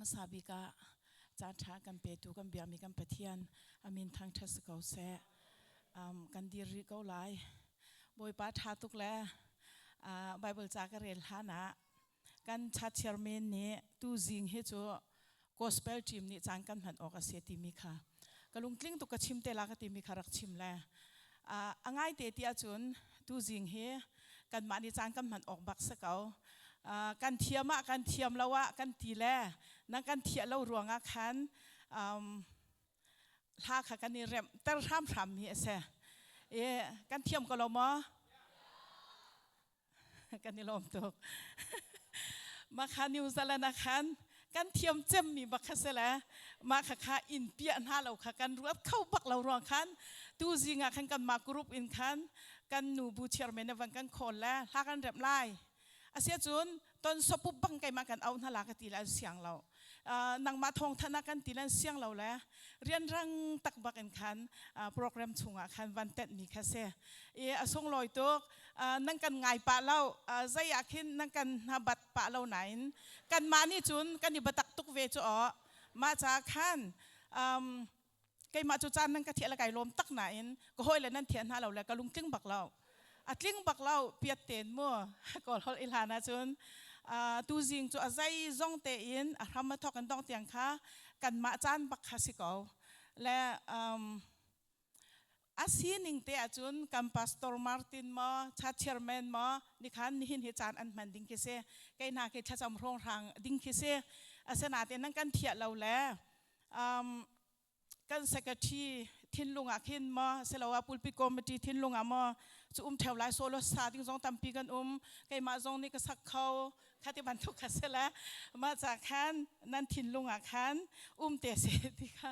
Hmasa bik ah caan ṭha kan petu kan biakmi kan Pathian a min thangṭhat si ko seh. Kan dir rih ko lai. Bawipa ṭha tuk le Bible ca ka rel hlan ah kan chat chairman nih tu zing hi cu gospel team nih caan kan hman awk a si timi kha ka lungtling tuk ka chim te la ka timi kha rak chim le a ngai te ti ahcun tu zing hi kanmah nih caan kan hman awk bak si ko. Kan thiam ah kan thiam lo ah kan ti le nang kan thiah lo ruangah khan hla kha kan i remh ter hramhram mi a si. I kan thiam ko lo maw? Kan i lawm tuk. Mah kha New Zealand ah khan kan thiam cemmi bak kha si le mah kha kha in piah hna lo kha kan ruat kho bak lo ruang khan tu zing ah khan kanmah group in khan kan nu bu chairman van kan khawl le hla kan remh lai. Asiahcun ton sopup bang keimah kan auh hna la ka ti le an siang lo. Nangmah thawngthanh ah kan ti le an siang lo le rianrang tak bak in khan program chungah khan van tenh mi kha si. I a sunglawi tuk. Nan kan ngai pah lo. Zei ah khin nan kan hna bat pah lo nain kanmah nih cun kan i batak tuk ve cu aw. Mah caah khan keimah cu caan nan ka thiah le kai lawm tak nain ka hawi le nan thiah hna lo le ka lungtling bak lo. A tling bak lo piat ten mu kawl holh i hlan ahcun tuzing cu a zei zong tein a hram a thawk in dong tiang kha kanmah caan bak kha si ko. Le a sining te ahcun kan pastor Martin maw cha chairman maw nikhan nihin hi caan an hman ding khi si. Kei hna khi thlacam hrawnghrang ding khi si. Asinain nan kan thiah lo le kan secretary thinlung ah khin maw siloah pulpit committee thinlung ah maw cu um theo lai solo sa ding zong tampi kan um. Keimah zong nih ka sak kho khati bantuk kha si le mah ca khan nan thinlung ah khan um te se ti kha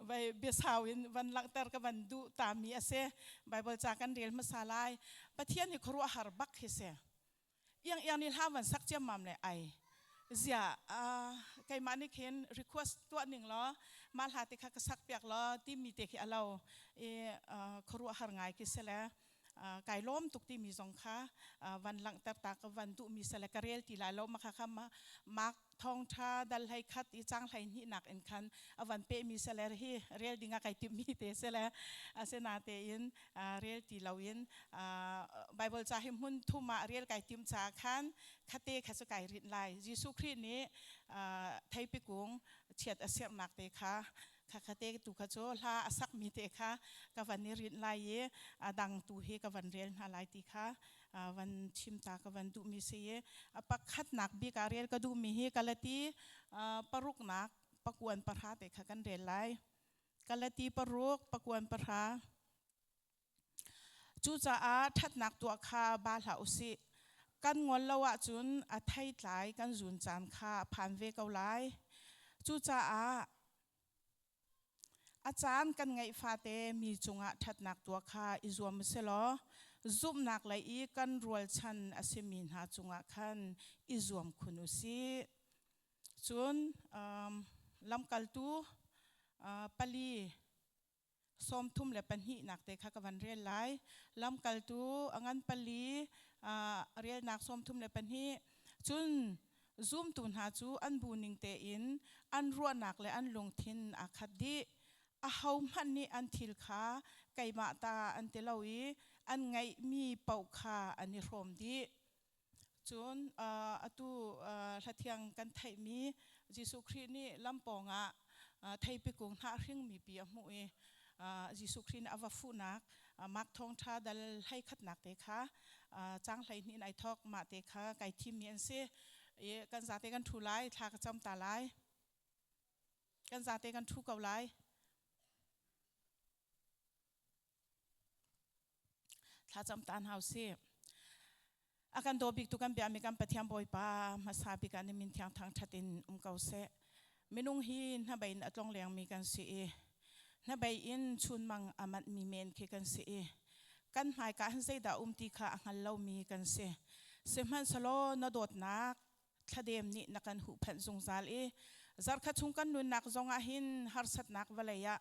vai biasau in van langhter ka van duh ta mi a si. Bible ca kan rel hmasa lai. Pathian hi khuaruahhar bak hi si. Iang iang nih hla van sak ciammam le ai zia keimah nih khin request tuah ning law mah hla te kha ka sak piak law timi te khi alo i khuaruahhar ngai khi si le kai lawm tuk timi zong kha van langhter ta ka van duhmi si le ka rel ti lai lo. Mah kha Mark thawngtha dal hlei khat i cang hlei hnih nak in khan a van pehmi si le hi rel ding ah kai timhmi te si le asinatein rel ti loin Bible ca hi hmun thum ah rel kai tim caah khan khate kha cu kai rinh lai. Jesuh Khrih nih theipi kung chiat a sernak te kha khate tu kha cu hla a sakmi te kha ka van i rinh lai i a dang tu hi ka van rel hna lai ti kha van chim ta ka van duhmi si i a pakhatnak bik ah rel ka duhmi hi Galati paruknak pakuan pahra te kha kan rel lai. Galati paruk pakuan pahra. Cucaah ṭhatnak tuah kha ba hlah u sih. Kan ngol lo ahcun a theitlai kan zun caan kha a phan ve ko lai. Cucaah a caan kan ngeih fate mi cungah ṭhatnak tuah kha i zuam u sih law zumhnak lei i kan rualchan a simi hna cungah khan i zuam khun u sih. Cun lamkaltu pali 32 nak te kha ka van rel lai. Lamkaltu a ngan pali relnak 32. Cun zumtu hna cu an bu ning tein an ruahnak le an lungthin aa khat dih. Ahohmanh nih an thil kha keimah ta an ti lo i an ngeihmi paoh kha an i hrawm dih. Cun atu hlathiang kan theihmi Jesuh Khrih nih lampawng ah theipi kung hnah hringmi pi a hmuh i Jesuh Khrih nih a va fuhnak Mark thawngṭha dal hlei khatnak te kha cang 12 in ai thawk. Mah te kha kai thimmi an si. I kan zate kan ṭhu lai, thla ka cam ta lai. Kan zate kan ṭhu ko lai. Thlacam ta hna usih. A kan daw bik tu kan biami kan Pathian Bawipa hmasa bik ah na min thiang thangṭhat in um ko seh. Minung hi hnabei in a tlong lengmi kan si i hnabei in chunmang a manhmi men khi kan si i kan hmaika hin zeidah um ti kha a hngal lomi kan si. Sihmanhsehlaw na dawtnak thladem nih na kan huhphenh zungzal i zarkhat chung kan nunnak zong ah hin harsatnak vawlei ah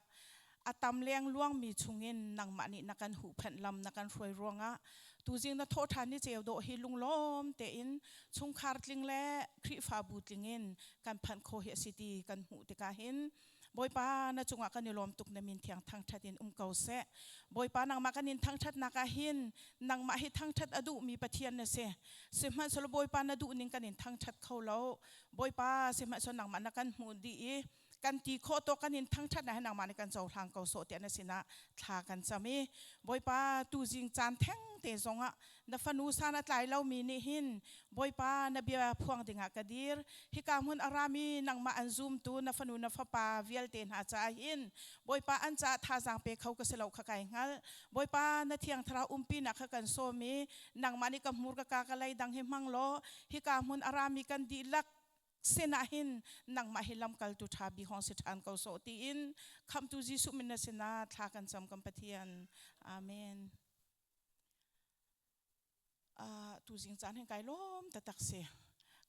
A tam lengluang mi chungin nangmah nih na kan huhphenh lam na kan hruai ruangah tuzing na thawhṭhan ni ceu dawh hi lunglawm tein chungkhar tling le Khrihfabu tling in kan phanh khawh hi a si ti kan hmuh tikah hin Bawipa na cungah kan i lawm tuk na min thiang thangṭhat in um ko seh. Bawipa nangmah kan in thangṭhatnak ah hin nangmah hi thangṭhat a duhmi Pathian na si. Sihmanhsehlaw Bawipa na duhning kan in thangṭhat kho lo. Bawipa sihmanhsehlaw nangmah na kan hmuh dih i kan ti khawh tawk kan in thangṭhat na nangmah nih kan cohlang ko sawh tiah na sinah thla kan cam i Bawipa tuzing caan theng te zongah na fanu san a tlai lomi nih hin Bawipa na bia phuang dingah ka dir hika hmun a rami nangmah an zumtu na fanu na fapa vialte hna caah hin Bawipa an caah thazaang pe kho ka si lo kha kai hngalh Bawipa na thiang thlarau umpinak kha kan sawm i nangmah nih ka hmur ka ka ka lei dang hi hmang law hika hmun a rami kan dihlak sinah hin nangmah hi lamkaltu ṭha bi hong si ṭhan ko sawh tiin khamhtu Jesuh min na sinah thla kan cam kan Pathian. Amen. Uh, tu zing caan hin kai lawm tatak si.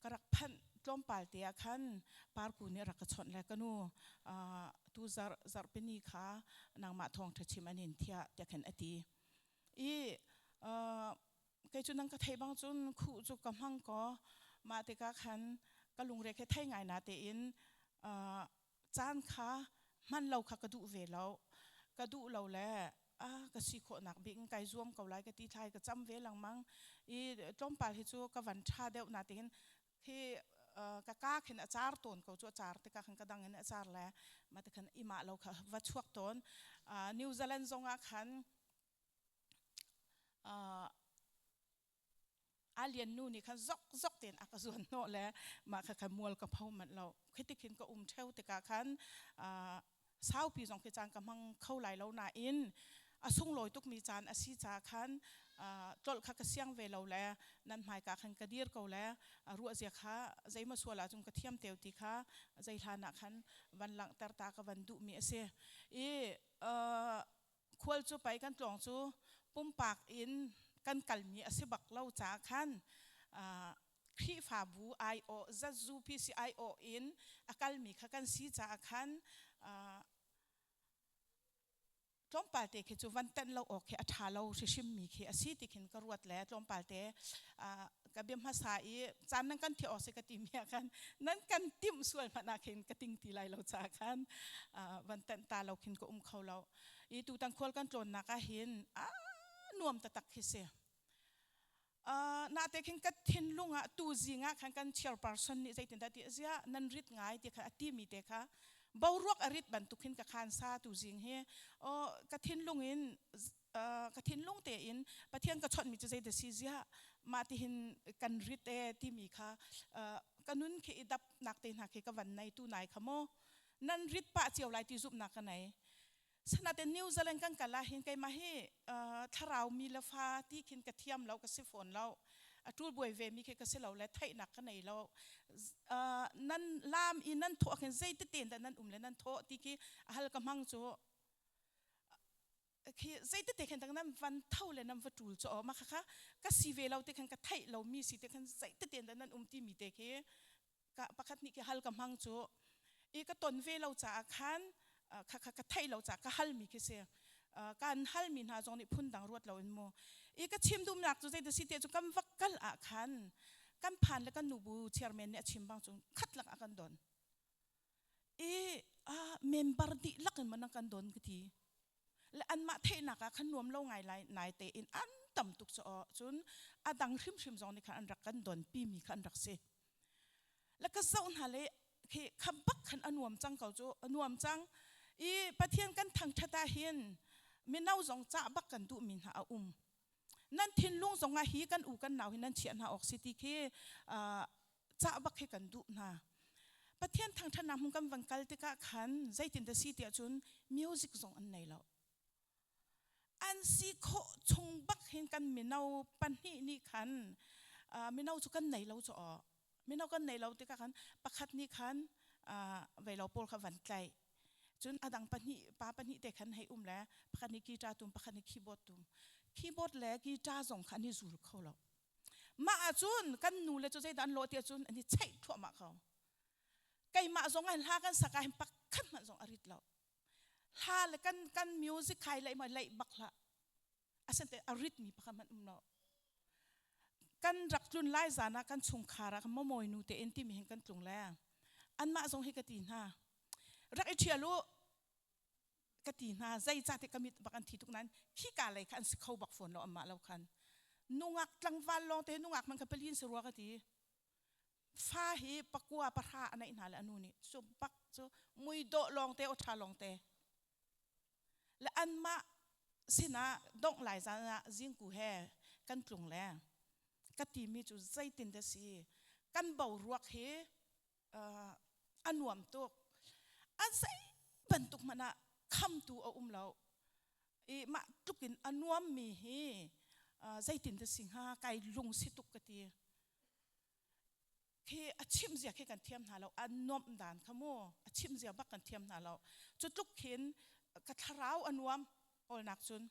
Ka rak phanh tlawmpal te ah khan parku nih rak ka chawnh le ka nu uh, tu zar zarhpini kha nangmah thawng ṭha chim an in thiah tiah khan a ti. I uh, kei cu nang ka thei bang cun khuh cu ka hmang ko mah tikah khan ka lungre khe thei ngai na tein caan kha hman lo kha ka duh ve lo ka duh lo le a ka si khawhnak bik in kai zuam ko lai ka ti thlai ka cam ve lengmang i tlawmpal hi cu ka van ṭha deuh na tein khi ka ka khin a car tawn ko cu a car tikah khan ka dang in a car le mah ti khan imah lo kha va chuak tawn New Zealand zong ah khan A lian nu nih khan zok zok tein a ka zuan hnawh le mah kha khan mual ka pho manh lo. Khi tikhin ka um ṭheo tikah khan saupi zong khi caan ka hmang kho lai lo nain a sunglawi tukmi caan a si caah khan tlolh kha ka siang ve lo le nan hmaika khan ka dir ko le ruahzia kha zeimaw sual ahcun ka thiam teo ti kha zei hlan ah khan van langhter ta ka van duhmi a si. I khual cu pei kan tlawng cu pumpak in kan kalmi a si bak lo caah khan Khrihfabu aiawh ZUPC aiawh in a kalmi kha kan si caah khan tlawmpal te khi cu van tenh lo awk khi a ṭha lo hrihrimmi khi a si ti khin ka ruat le tlawmpal te ka bia hmasa i caan nan kan thiah awk si ka timi ah khan nan kan timh sual hmanh ah khin ka ting ti lai lo caah khan van tenh ta lo khin ka um kho lo i tutan khual kan tlawnnak ah hin a nuam taktak khi si nate khin ka thinlung ah tu zing ah khan kan chairperson nih zeitindah ti zia nan rit ngai ti kha a ti mi te kha boruak a rit bantuk hin ka khan sa tu zing hi o ka thinlung in ka thinlung tein Pathian ka chawnh mi cu zeidah si ziah mah tihin kan rit e timi kha ka nun khi i dap nak te hna khi ka van nei tu nai kha maw nan rit pah cio lai ti zumhnak ka nei sanaten New Zealand kan kal ah hin keimah hi thlarau mi le fa ti khin ka thiam lo ka si fawn lo a tul buai ve mi khi ka si lo le theihnak ka nei lo nan lam i nan thawh khin zeiti ten dah nan um le nan thawh ti khi hal ka hmang cu khi zeitete khan dang nan van tho le nan va ṭul cu ma kha ka si ve lo te khan ka theih lo mi si te khan zeitete nan um ti mi te khi ka pakhat nih khi hal ka hmang cu i ka ton ve lo caah khan kha kha ka theih lo caah ka hal mi khi si kan hal mi hna zong nih phun dang ruat lo in mu i ka chim dumnak cu zeidah si te cu kan va kal ah khan kan phan le kan nubu chairman nih a chim bang cun khat lak a kan don i member dihlak in man kan don ka ti le anmah theihnak ah khan nuam lo ngai lai nai tein an tam tuk cu cun a dang hrimhrim zong nih khan an rak kan don pi mi kha an rak si le ka zoh hna le khi kha bak khan a nuam cang ko cu a nuam cang i Pathian kan thangthat ah hin mino zong cah bak kan duh mi hna a um nan thinlung zong ah hi kan u kan nau hi nan chiah hna awk si ti khi cah bak khi kan duh hna Pathian thangthatnak hmun kan van kal tikah khan zeitin dah si tiah cun music zong an nei lo an si khawh chung bak hin kan mino pahnih nih khan mino cu kan nei lo cu aw mino kan nei lo tikah khan pakhat nih khan veilo pawl kha van tlaih cun a dang pahnih pa pahnih te khan hei um le pakhat nih guitar tum pakhat nih keyboard tum keyboard le guitar zong kha an i zul kho lo mah ahcun kan nu le cu zeidah an lawh ti ahcun an i cheih thluahmah ko keimah zong ah hla kan sak ah hin pakhat hmanh zong a rit lo. Hla le kan kan music khai laih ma laih bak hlah. Asante a rit mi pakhat hmanh um lo. Kan rak tlun lai zan ah kan chungkhar ah kan mawi nu te in timi hin kan tlung le anmah zong hi ka ti hna. Rak i ṭhial u ka ti hna zeicah ti ka mit bak an thi tuk nain khika lei kha an si kho bak fawn lo anmah lo khan. Nungak tlangval lawng te nungak man kha palin si rua ka ti. Fa hi pakua pahra a neih hna le anu nih cu bak cu mui dawh lawng te aw ṭha lawng te. Le anmah sinah dongh lai zan ah zingku he kan tlung le ka timi cu zeitin dah si kan boruak hi a nuam tuk a zei bantuk hmanh ah khamtu a um lo i mah tluk in a nuammi hi zeitin dah si hnga kai lung si tuk ka ti Khi a chim zia khi kan thiam hna lo a nuamh dan kha mu a chim zia bak kan thiam hna lo cu tluk khin ka thlarau a nuam kawlnak cun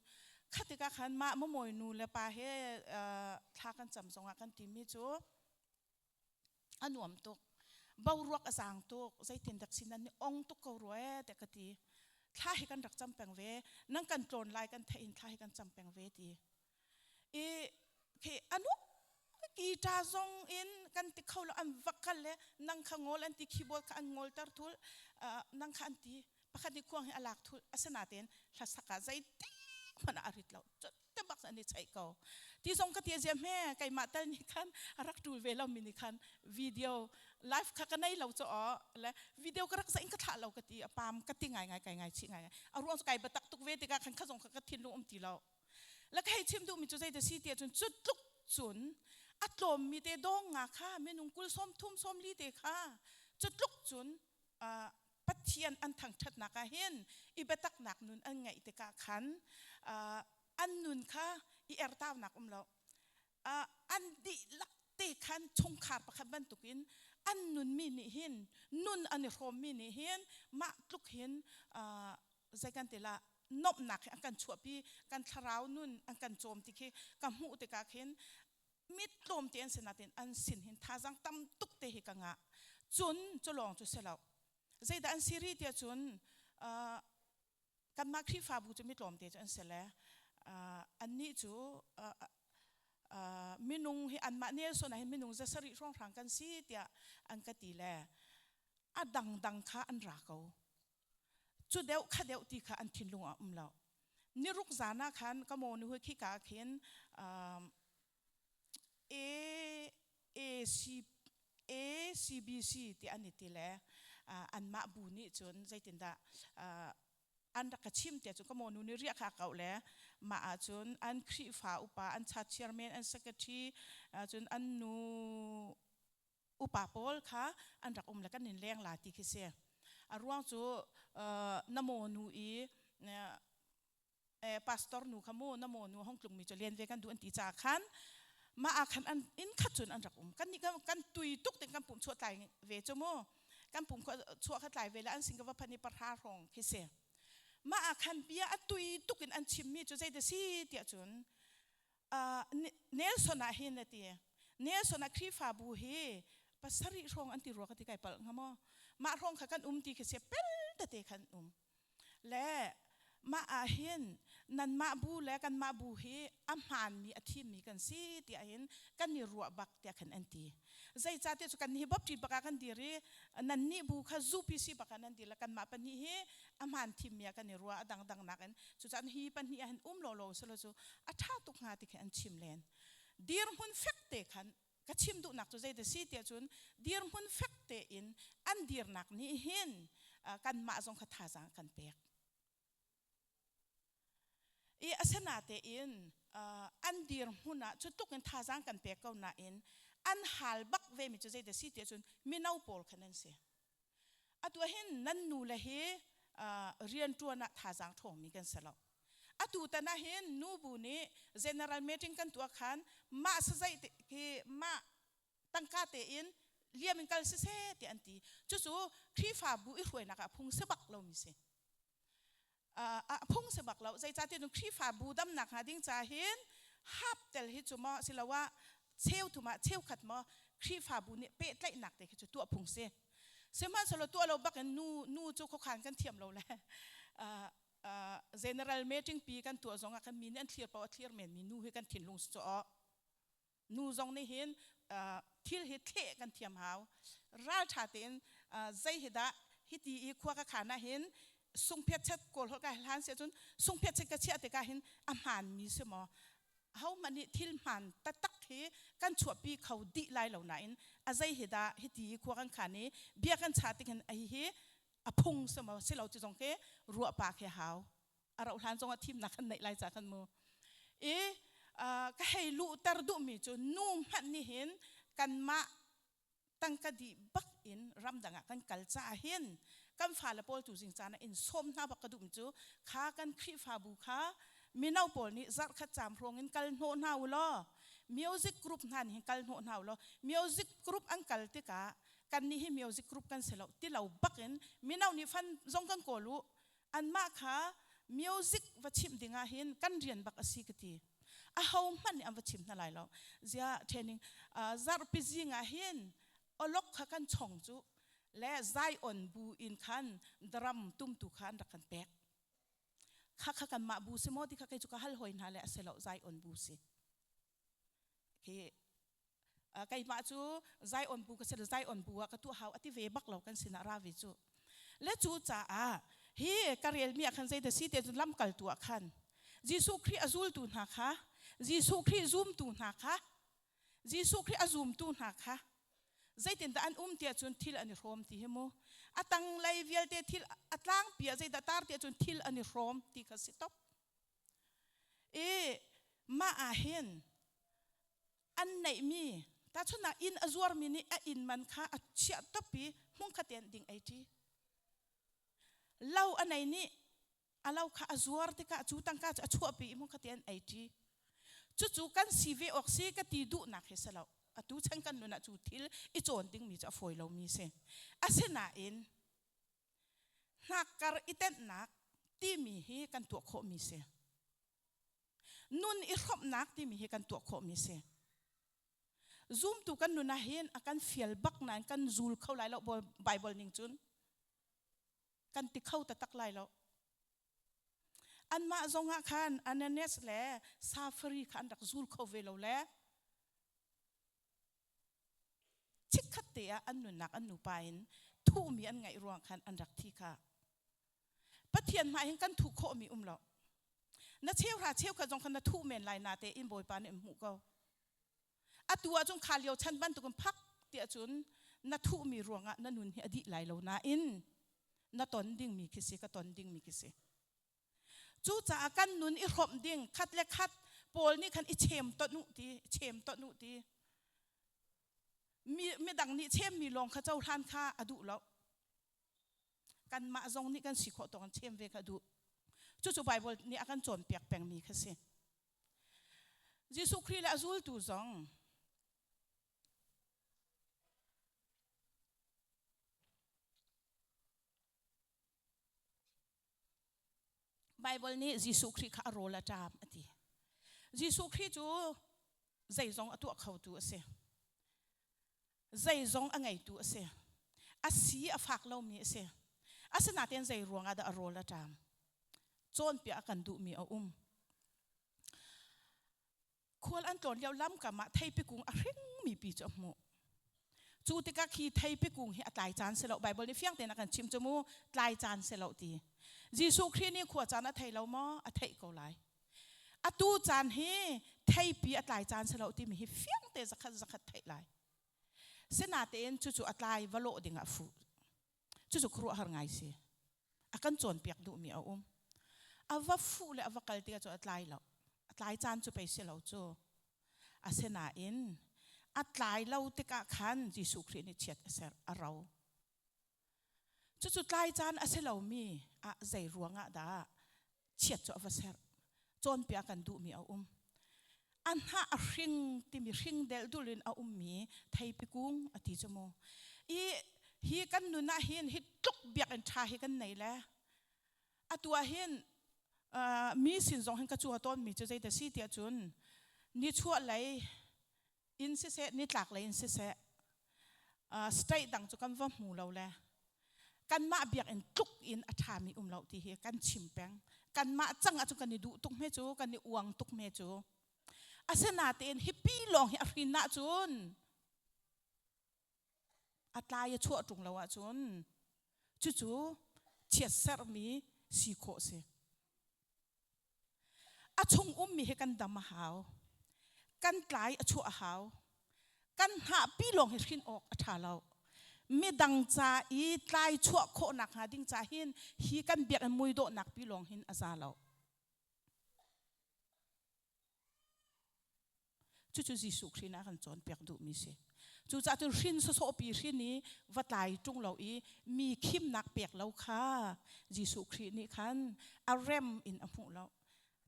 kha tikah khan mah mamawi nu le pa he thla kan cam zongah kan timi cu a nuam tuk boruak a zaang tuk zeitin dak si nan ni ong tuk ko rua e te ka ti thla hi kan rak cam peng ve nang kan tlawn lai kan theih in thla hi kan cam peng ve ti I khi anu guitar zong in kan ti kho lo an va kal le nang kha ngol an ti keyboard kha an ngol ter thul nang kha an ti pakhat nih khuang hi a lak thul asinain hlasak ah zeitik hmanh ah a rit lo te bak an i cheih ko ti zong ka ti zia hme keimah tal nih khan a rak tul ve lo mi nih khan video live kha ka nei lo cho le video ka rak zain ka thlah lo ka ti a pam ka ti ngai ngai kai ngai chi ngai ngai a ruang kai batak tuk ve tikah khan kha zong kha ka thinlung um ti lo La ka hei chim duhmi cu zeidah si tiah cun cu tluk cun a tlawmmi te dawng nga kha minung kul sawm thum sawm li te kha cu tluk cun Pathian an thangṭhatnak ah hin i biataknak nun an ngeih tikah khan an nun kha i ertaunak um lo an dihlak te khan chungkhar pakhat bantukin an nunmi nih hin nun an i hrawmmi nih hin mah tluk hin zei kan ti la nomhnak hi an kan chuahpi kan thlarau nun an kan cawm ti khi ka hmuh tikah khin mit tlawm te an si natin an sin hin thazang tam tuk te hi ka ngah cun cu lawng cu si lo zeidah an si rih tiah cun kanmah Khrihfabu cu mi tlawm te cu an si le annih cu minung hi anmah Nelson ah hin minung zasarih hrawnghrang kan si tiah an ka ti le a dangdang kha an ra ko cu deuh kha deuh ti kha an thinlung ah um lo niruk zan ah khan ka maw nu khi ka khin A A C A C B C ti an i ti le anmah bu nih cun zeitindah an rak ka chim te cu ka maw nu nih riah kha kau le mah ahcun an Khrihfa upa an cha chairman an secretary cun an nu upa pawl kha an rak um le kan in leng la ti khi si a ruang cu na maw nu i pastor nu kha mu na maw nu hong tlung mi cu len ve kan duh an ti ca khan mah ah khan an inn khat cun an rak um kan nih kan tui tuk tin kan pum chuah tlai ve cu mu kan pum chuah kha tlai ve le an sin ka va phan i pahra hrawng khi si mah ah khan bia a tui tuk in an chim mi cu zei da si tiah cun Nelson ah hin a ti Nelson ah Khrihfabu hi pasarih hrawng an ti rua ka ti kai palh hnga maw mah hrawng kha kan um ti khi si pel tete khan um le mah ah hin nanmah bu le kanmah bu hi a hmaanmi a thimmi kan si tiah hin kan i ruah bak tiah khan an ti zeicahtiah cu kan hi bapṭi bak ah kan dir i nannih bu kha zupi si bak ah nan dir le kanmah pahnih hi a hmaan thimmi ah kan i ruah a dangdang nakin cucaah hi pahnih ah hin um lawlaw selaw cu a ṭha tuk hnga ti khi an chim len dirhmun fek te khan ka chim duhnak cu zeidah si tiah cun dirhmun fek tein an dirnak nih hin kanmah zong kha thazaang kan pek I asinatein an dirhmun ah cu tluk in thazaang kan pek ko nain an hal bak vemi cu zeidah si tiah cun mino pawl khan an si. Atu hin nan nu le hi rianṭuan ah thazaang ṭhawngmi kan si lo. Atu tan ah hin nubu nih general meeting kan tuah khan mah sazaih khi mah tangka tein liam in kal siseh tiah an ti. Cucu Khrihfabu i hruainak ah phung si bak lomi si. A phung si bak lo. Zeicahtiah cun Khrihfabu damnak hnga ding ca hin hap tel hi cu maw siloah cheu thum ah cheukhat maw Khrihfabu nih pehtlaihnak te khi cu tuah phung si. Sihmanhsehlaw tuah lo bak in nu nu cu khuakhan kan thiam lo le. General meeting pi kan tuah zong ah kan mi nih an thlir paoh a thlir men mi nu hi kan thinlung si cu nu zong nih hin thil hi thleh kan thiam hau. Ralṭha tein zei hi dah hiti i khua ka khan ah hin sungphiat chet kawl holh ka hlan si ahcun sungphiat chet ka chiah tikah hin a hmaan mi si maw? Ahohmanh nih thil hmaan taktak hi kan chuahpi kho dih lai lo nain a zei hi dah hiti i khua kan khan i bia kan chah tik hin a hihi a phung si maw si lo ti zong khi ruah pa khi hau. A rauh hlan zongah thimnak kan neih lai ca kan mu. I ka hei luhter duhmi cu nu hmanh nih hin kanmah tangka dih bak in ramdang ah kan kal caah hin kan fale pawl tu zing caan ah in sawm hna bak ka duhmi cu kha kan Khrihfabu kha mino pawl nih zarhkhat caam hrawng in kal hnawh hna u law music group hna nih hin kal hnawh hna u law music group an kal tikah kan nih hi music group kan si lo ti lo bak in mino nih fan zong kan kawl u anmah kha music va chimh ding ah hin kan rian bak a si ka ti. Aho hmanh nih an va chim hna lai lo. Zia training zarhpi zing ah hin olok kha kan chong cu le Zion bu in khan drum tumtu kha an rak kan pek. Kha kha kanmah bu si maw ti kha kei cu ka hal hoi hna le a si lo Zion bu si. Khi keimah cu Zion bu ka si Zion bu ah ka tuah hau ati ve bak lo kan sinah ra ve cu. Le cu caah hi ka relmi ah khan zeidah si te cun lamkaltu ah khan Jesuh Khrih a zultu hna kha Jesuh Khrih zumtu hna kha Jesuh Khrih a zumtu hna kha zeitindah an um tiah cun thil an i hrawm ti hi mu. A tanglei vialte thil a tlangpi ah zeidah tar tiah cun thil an i hrawm ti kha si top. I mah ah hin an neihmi tahchunhnak inn a zuarmi nih a inn man kha a chiah top i hmungkhat te an ding ei ṭi. Lo a nei nih a lo kha a zuar tikah cu tangka cu a chuahpi i hmungkhat te an ei ṭi. Cucu kan si ve awk si ka ti duhnak hi si lo. Atu chan kan nun ah cu thil i cawn dingmi cu a fawi lomi si. Asinain hnakkar i tenhnak timi hi kan tuah khawhmi si. Nun i hrawmhnak timi hi kan tuah khawhmi si. Zumtu kan nun ah hin a kan fial bak nain kan zul kho lai lo Bible ning cun kan ti kho taktak lai lo. Anmah zong ah khan Ananias le Safari kha an rak zul kho ve lo le chikkhat te ah an nunnak an nupa in thuhmi an ngaih ruang khan an rak thi kha. Pathian hmai hin kan thuh khawhmi um lo. Na cheuhra cheukhat zong khan na thuh men lai na te in Bawipa nih an hmuh ko. Atu ahcun kha lio chan bantukin phak tiah cun na thuhmi ruangah na nun hi a dih lai lo nain na ton dingmi khi si ka ton dingmi khi si. Cucaah kan nun i hrawmh ding khat le khat Paul nih khan i chem ton u ti chem ton u ti mi midang nih chemmi lawng kha cohlan kha a duh lo. Kanmah zong nih kan si khawh tawk in chem ve kha duh. Cucu Bible nih a kan cawnpiak pengmi kha si. Jesuh Khrih le a zultu zong Bible nih Jesuh Khrih kha a rawl a ṭam a ti. Jesuh Khrih cu zeizong a tuah khotu a si. Zeizong a ngeitu a si. A si a fak lomi a si. Asinain zei ruangah dah a rawl a ṭam? Cawnpiak a kan duhmi a um. Khual an tlawn lio lamkam ah theipi kung a hringmi pi cu a hmuh. Cu tikah khi theipi kung hi a tlai caan si lo. Bible nih fiang tein a kan chim cu mu tlai caan si lo ti. Jesuh Khrih nih khua caan a thei lo maw? A theih ko lai. Atu caan hi theipi a tlai caan si lo timi hi fiang te zakhat zakhat theih lai. Sinatein cucu a tlai va lawh ding ah fuh. Cucu khuaruahhar ngai si. A kan cawnpiak duhmi a um. A va fuh le a va kal tikah cu a tlai lo. A tlai caan cu pei si lo cu. Asinain a tlai lo tikah khan Jesuh Khrih nih chiat a ser, a ro. Cucu tlai caan a si lomi ah zei ruangah dah chiat cu a va ser. Cawnpiak kan duhmi a um. A hnah a hring timi hring deldul in a ummi theipi kung a ti cu mu. I hi kan nun ah hin hi tluk biakinn ṭha hi kan nei le atu ah hin mi sin zong hin ka cua tawnmi cu zeidah si tiah cun nichuah lei in siseh nitlak lei in siseh state dang cu kan va hmu lo le. Kanmah biakinn tluk in a ṭhami um lo ti hi kan chim peng. Kanmah cang ahcun kan i duh tuk hme cu, kan i uang tuk hme cu. Asinain hi pi lawng hi a hrin ahcun a tlai a chuah ṭung lo ahcun cucu chiatserhmi si khawh si. A chung ummi hi kan dam a hau. Kan tlai a chuah a hau. Kan hnahpi lawng hi hrin awk a ṭha lo. Midang ca i tlai chuah khawhnak hnga ding ca hin hi kan biakinn muidawhnak pi lawng hin a za lo. Cucu Jesuh Khrih nih a kan cawnpiak duhmi si. Cucaah cun hrin sawsawhpi hrin i va tlai ṭung lo i mi khimnak pek lo kha Jesuh Khrih nih khan a rem in a hmuh lo.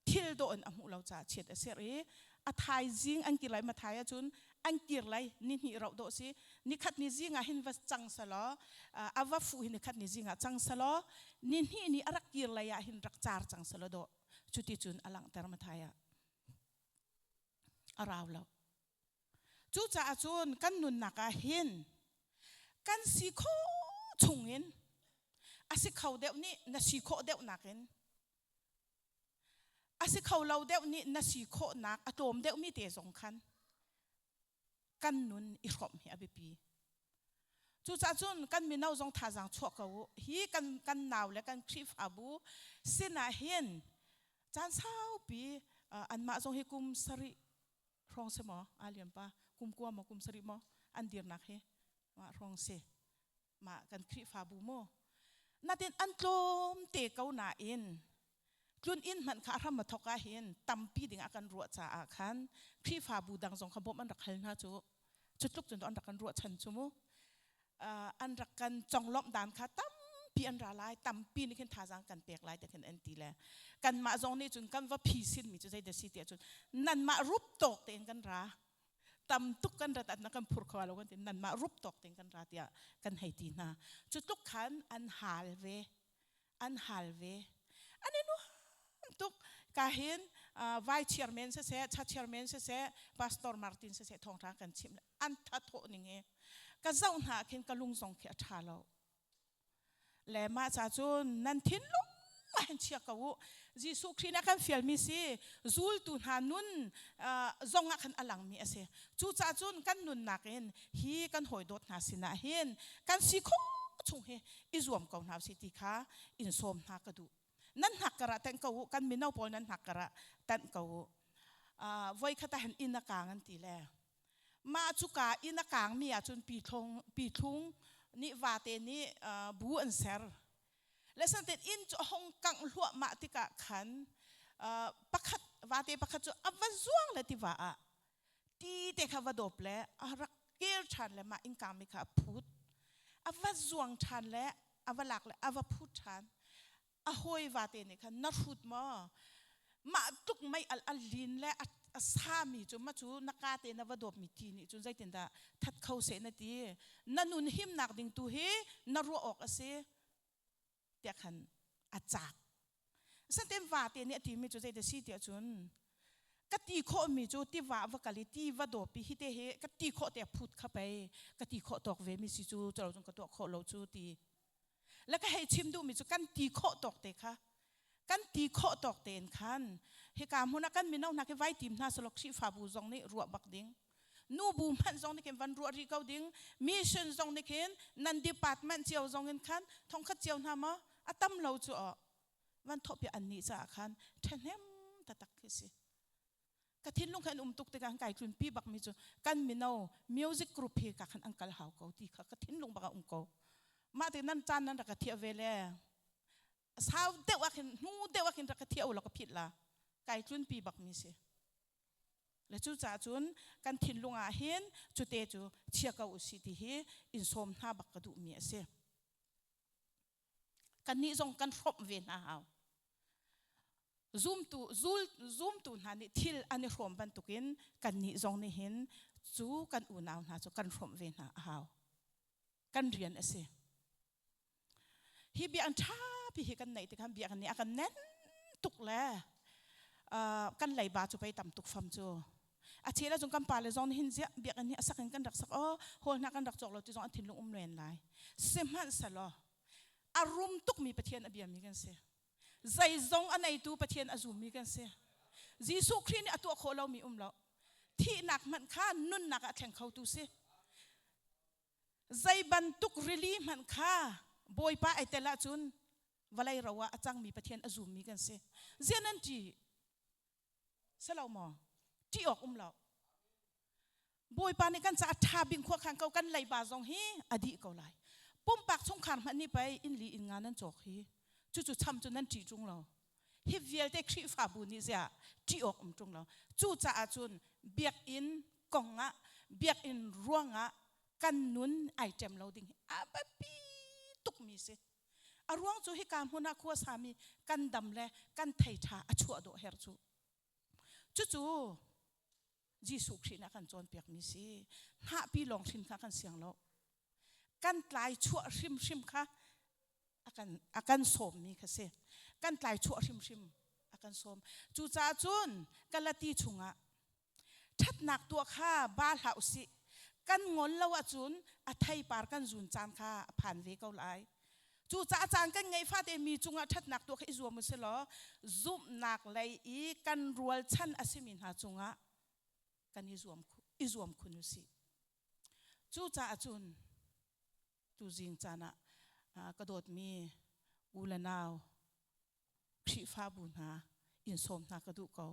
Thil dawh in a hmuh lo caah chiat a serh i a thaizing an kir lai Mathai ahcun an kir lai ni hnih rauh dawh si. Nikhat ni zing ah hin va cang selaw a va fuh hi nikhat ni zing ah cang selaw ni hnih ni a rak kir lei ah hin rak car cang selaw dawh. Cuticun a langhter Mathai ah. A rau lo. Cucaah cun kan nunnak ah hin kan si khawh chungin a si kho deuh nih na si khawh deuh nakin a si kho lo deuh nih na si khawhnak a tlawm deuhmi te zong khan kan nun i hrawmh hi a biapi. Cucaah cun kan mino zong thazaang chuah ko u. Hi kan kan nau le kan Khrihfabu sinah hin caan saupi anmah zong hi kum sarih hrawng si maw aa liam pa kum kua maw kum sarih maw an dirnak hi mah hrawng si mah kan Khrihfabu mu natin an tlawm te ko nain tlun inn hmanh kha a hram a thawk ah hin tampi ding ah kan ruah caah khan Khrihfabu dang zong kha bawmh an rak hal hna cu cu tluk cun an rak kan ruahchan cu mu an rak kan conglawmh dan kha tampi an ra lai tampi nih khin thazaang kan pek lai te khin an ti le kanmah zong nih cun kan va phi sin mi cu zei dah si tiah cun nanmah rup tawk tein kan ra tam tuk kan rat na kan phur kho lo kan ti nanmah rup tawk tein kan ra tiah kan hei ti hna cu tluk khan an hal ve an hal ve an i nuam tuk ka hin vai chairman siseh cha chairman siseh pastor Martin siseh thawngtha kan chim an tha thawh ning hi ka zoh hna khin ka lung zong khi a tha lo le mah ca cun nan thinlung hin chia ko u Jesuh Khrih nih a kan fialmi si zultu hna nun zong ah khan a langmi a si cucaah cun kan nunnak in hi kan hawi dawt hna sinah hin kan si khawh chung hi i zuam ko hna usih ti kha in sawm hna ka duh nan hnak kar ah tanh ko u kan mino pawl nan hnak kar ah tanh ko u voi khat ah hin inn a kaang an ti le mah cu ka inn a kaang mi ahcun pithlung pithlung nih vate nih bu an ser le santen inn cu a hong kangh hluahmah tikah khan pakhat vate pakhat cu a va zuang le tiva ah ti te kha va dawp le a rak kel ṭhan le mah innkang mi kha a phut a va zuang ṭhan le a va lak le a va phut ṭhan a hawi vate nih khan na hrut maw mah tluk mei al a lin le a sami cu ma cu na ka te na va dawpmi ti nih cun zeitindah that kho seh na ti na nun himnak ding tu hi na ruah awk a si tiah khan a cak Santen vate nih a timi cu zeidah si tiah cun ka ti khawhmi cu tiva va kal i ti va dawpi hi te hi ka ti khawh te phut kha pei ka ti khawh tawk ve mi si cu calo cun ka tuah khawh lo cu ti le ka hei chim duhmi cu kan ti khawh tawk te kha kan ti khawh tawk tein khan hika hmun ah kan mino hna khi vai tim hna selaw Khrihfabu zong nih ruah bak ding nubu hmanh zong nih khin van ruah rih ko ding mission zong nih khin nan department cio zong in khan thongkhat cio hna maw a tam lo cu aw van thawhpiak an nih caah khan ṭhahnem taktak khi si ka thinlung khan um tuk tikah kai tlun pi bak mi cu kan mino music group hi ka khan an kal hau ko ti kha ka thinlung bak a um ko mah te nan caan nan rak ka thiah ve le sau deuh ah khin hnu deuh ah khin rak ka thiah u law ka phit la kai tlun pi bak mi si Le cucaah cun kan thinlung ah hin cute cu chia ko usih ti hi in sawm hna bak ka duhmi a si. Kannih zong kan hrawmh ve hna hau. Zumtu, zul, zumtu hna nih thil an i hrawm bantukin kannih zong nih hin cu kan unau hna cu kan hrawmh ve hna a hau. Kan rian a si. Hi bia an ṭhapi hi kan neih tikhan bia kan nih a kan nen tuk le kan leiba cu pei tam tuk fam cu. A chel ahcun kan pale zong nih hin ziah biakinn hi a sak in kan rak sak aw hawl hna kan rak cawk lo ti zong an thinlung um len lai. Sihmanhsehlaw. A rum tukmi Pathian a biami kan si. Zeizong a neitu Pathian a zummi kan si. Jesuh Khrih nih a tuah khawh lomi um lo. Thihnak hmanh kha nunnak ah thleng khotu si. Zei bantuk rili hmanh kha Bawipa ai tel ahcun vawlei ro ah a cangmi Pathian a zummi kan si. Zian an ṭih? Selo maw? Ṭih awk um lo. Bawipa nih kan caah ṭha bing khua khan ko kan leiba zong hi a dih ko lai. Pumpak chungkhar hmanh nih pei inn li inn nga nan cawk hi cucu cham cu nan ṭih ṭung lo. Hi vialte Khrihfabu nih ziah ṭih awk um ṭung lo. Cucaah cun biakinn kong ah biakinn ruangah kan nun ai ṭem lo ding hi a biapi tukmi si. A ruang cu hika hmun ah khua sami kan dam le kan thei ṭha a chuah dawh her cu. Cucu Jesuh Khrih nih a kan cawnpiakmi si. Hnahpi lawng hrin kha kan siang lo. Kan tlai chuah hrimhrim kha a kan sawmmi kha si. Kan tlai chuah hrimhrim a kan sawm. Cucaah cun Galati chungah ṭhatnak tuah kha ba hlah usih. Kan ngol lo ahcun a theipar kan zun caan kha a phan ve ko lai. Cucaah caan kan ngeih fate mi cungah ṭhatnak tuah kha i zuam u si law zumhnak lei i kan rualchan a simi hna cungah kan i zuam i zuam khun u sih. Cucaah cun tuzing caan ah ka dawtmi u le nau Khrihfabu hna in sawm hna ka duh ko.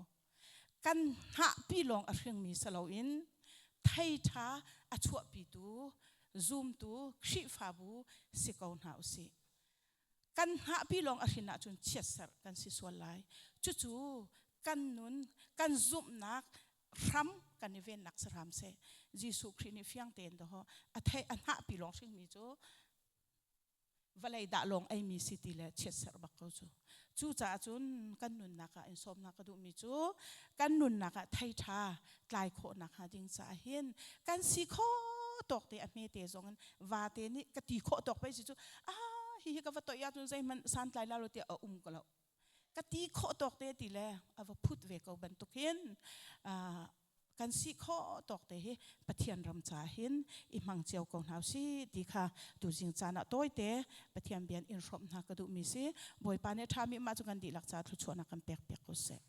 Kan hnahpi lawng a hringmi si loin thei ṭha a chuahpitu zumtu Khrihfabu si ko hna usih. Kan hnahpi lawng a hrin ahcun chiatserh kan si sual lai. Cucu kan nun, kan zumhnak hram kan i vennak si hram seh. Jesuh Khrih nih fiang tein dawh a thei a hnahpi lawng hringmi cu vawlei dah lawng eimi si ti le chiatserh bak ko cu. Cucaah cun kan nunnak ah in sawmnak ka duhmi cu kan nunnak ah thei ṭha tlai khawhnak hnga ding caah hin kan si khawh tawk te a hmete zong in vate nih ka ti khawh tawk pei si cu ah hihi ka va toih ahcun zeihmanh santlai la lo tiah a um ko lo ka ti khawh tawk te ti le a va phut ve ko bantuk hin kan si khawh tawk te hi Pathian ram ca hin i hmang cio ko hna si ti kha tuzing caan ah tawite Pathian bian in hrawmh hna ka duhmi si. Bawipa nih a ṭhami mah cu kan dihlak ca thluachuahnak kan pek piak ko seh.